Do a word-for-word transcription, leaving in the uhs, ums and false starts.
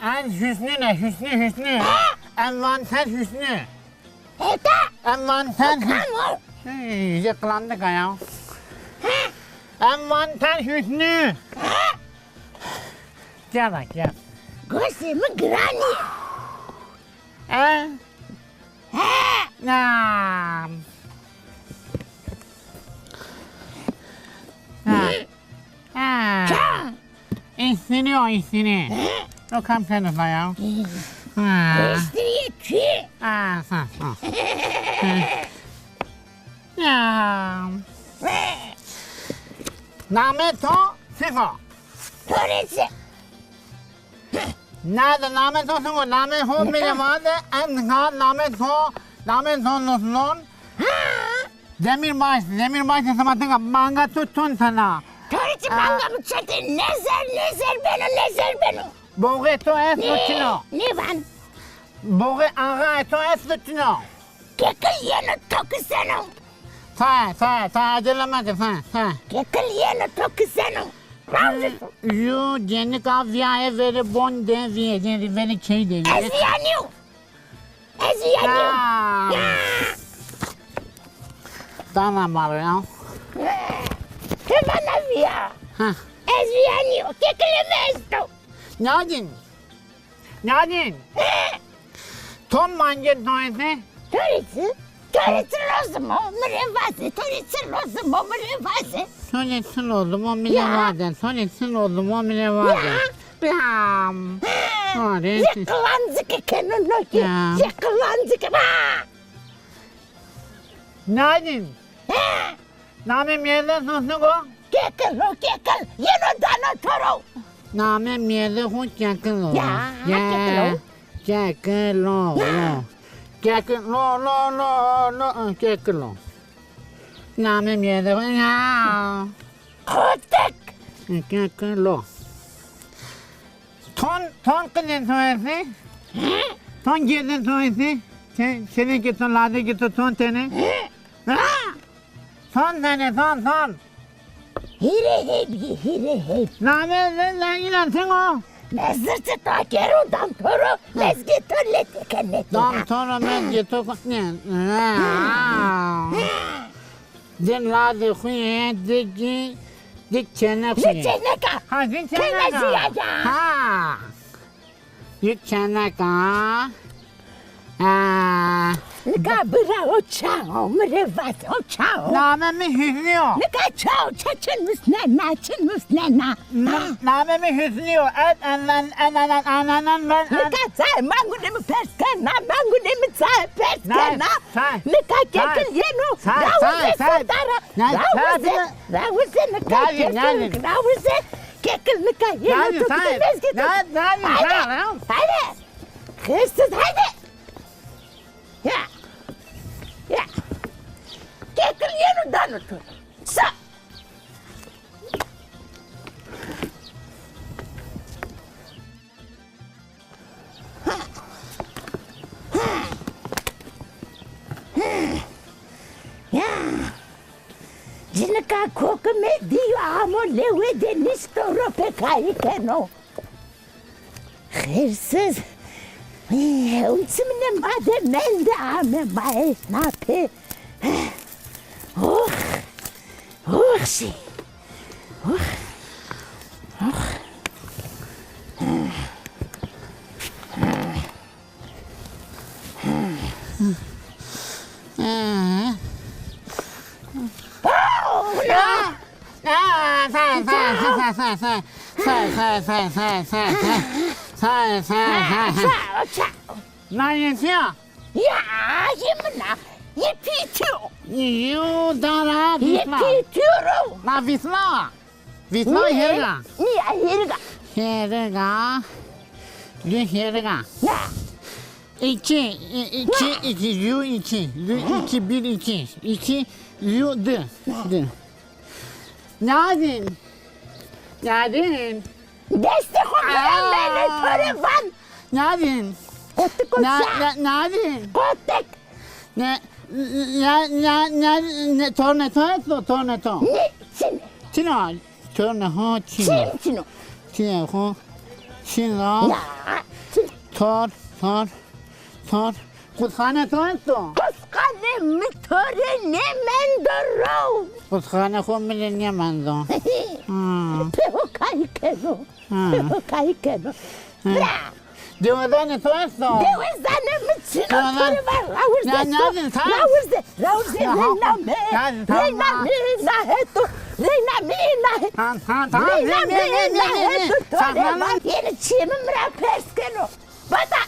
Ez Hüsnü ne, Hüsnü, Hüsnü. Envanter Hüsnü. Heta. Envanter Hüsnü. Hey, je kılandık ya. Envanter Hüsnü. Gel bak, gel. Gosê mi giranî. E? He. Na. Ha. Ha. Ça? Îstinî o, îstinî. He? O kam keno ya? He. Ha. Îstinî çi? Ha, ha, ha. Ya. Namê to çik o? To rê çi? Na de namê to çik o? Namê ho mi rê vade, en ha namê to, namê to nusnon. Ha. Demirbaş, Demirbaş de sima tika manga to tun sana. To rê çi manga mi çete nezer, nezer beno, nezer beno. Boğê to esto çino? Nêvan. Boğê axa to esto çino? Kekil yeno to kiseno. Sa, sa, sa, acele meke, sa, sa. Kekil yeno to kiseno. Ju cenika vîya e verê bon de vîye, verê key de vîye. Ez vîya nîyo. Ez vîya nîyo. Ya. Dana maro ya. Ti vana vîya. Ha. Ez vîya nîyo. Kekilê mi esto. Nadîn. Nadîn. Ton mange to ese? To rê çi? To rê çi lozim o? Mi rê vaze. To rê çi lozim o? Mi rê vaze. To rê çi lozim o? Mi rê vaze. To rê çi lozim o? Mi rê vaze. Ya. Lam. Ore. Jê qilancike keno no ke. Ya. Jê qilancike. Ha! Nadîn. He. Namê mîyede to çik o? Kekil o, Kekil. Yeno dano to ro. Namê mîyede xo Kekil o. Ya, ya. Kekil o. Kekil o, lo. Kekil o, lo, lo, lo, Kekil o. Namê mîyede xo ya. Kotik. Kekil o. Ton, ton qidê to ese? Ton gêrdê to ese? Çe-, çênekê to, ladekê to ton tenê? Ton tenê, ton, ton. Hîrê heyb, hîrê heyb. Namê zengînan çin o? Mezirçi takero dam to ro, mezgê to letê kenê. Dam to ro, mezgê to ko-, ne? Di ladê xo yê, di gî, di çênek xo yê. Çêneka. Ha, di çêneka. Ha. Di çêneka. Ha. Nika bira o ça o, mi rê vaze o ça o. Namê mi Hüsnü yo. Nika ça o, ça çin musnena, çin musnena. Namê mi Hüsnü yo. En, en, en, en, en, en, en, en, en. Nika ça, mangunê mi pers kena, mangunê mi ça pers kena. Nika Kekil yeno, rawize serdara. Rawize, rawize nika Kekil, rawize. Kekil nika yeno to kite mezgî. Haydi, haydi. Hırsız, haydi. Ya, ya. Kekil yeno dano to. Sa. Ya. Cinika kokime dîyo amo lewe de nişto ro pekayî keno. Xêrsîz. Unsimine ma de mende ame ma esna pê. Oh. Oh, şey. Oh. Oh. Sa, sa, sa. Sa, sa. Na yê çi ya? Ya, yê min a. Yê pîtî yo. Yo, dara vîsna. Yê pîtî yo ro. Na vîsna. Vîsna hêriga. Nîya hêriga. Hêriga. Di hêriga. Ya. İki, i-, iki, iki, yu iki, yu iki, bir, iki, iki, yu di, di. Nadîn. Nadîn. Destê xo bira mele to rê van. Nadîn. Kotik o ça. Nadîn. Kotik. Ne, ne, ne, ne, ne, torne to esto, torne to. Ne, çin. Çin o, torne ho çin. Çin, çin o. Çin ho. Şîn ra. Ya. Tor, tor, tor. Qutxane to esto? Qutxane mi to rê nêmendo ro. Qutxane xo mi rê nêmendo. Ha. Pê ho kayî keno. Ha. Pê ho kayî keno. Ha. Bira. Dewezanê to esto? Dewezanê mi çin o, to rê va rawirze. Rawirze, rawirze. Reyna mi, reyna mi na heto. Reyna mi na heto. Reyna mi na heto. To rê va yenê çîyê mi mi ra pers keno. Bata,